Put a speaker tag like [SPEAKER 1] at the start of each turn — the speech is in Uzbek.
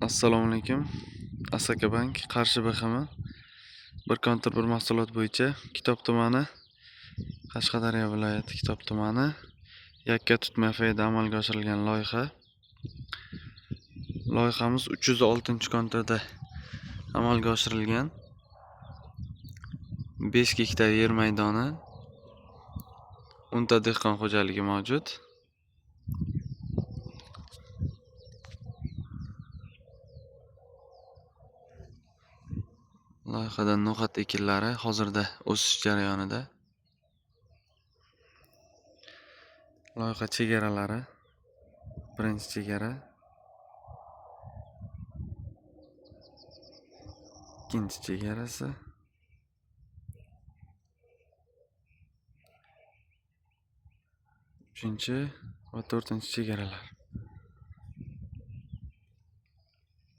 [SPEAKER 1] Assalomu alaykum. Asakabank Qarshi BXM bir kontur bir mahsulot bo'yicha Kitob tumani, Qashqadaryo viloyati Kitob tumani, Yakka tut MFda amalga oshirilgan loyiha. Loyihamiz 306-konturda amalga oshirilgan. 5 gektar yer maydoni, 10 ta dehqon xo'jaligi mavjud. Loyihada no'xat ekinlari hozirda o'sish jarayonida. Loyiha chegaralari: birinchi chegara, ikkinchi chegarasi, uchinchi va to'rtinchi chegaralar.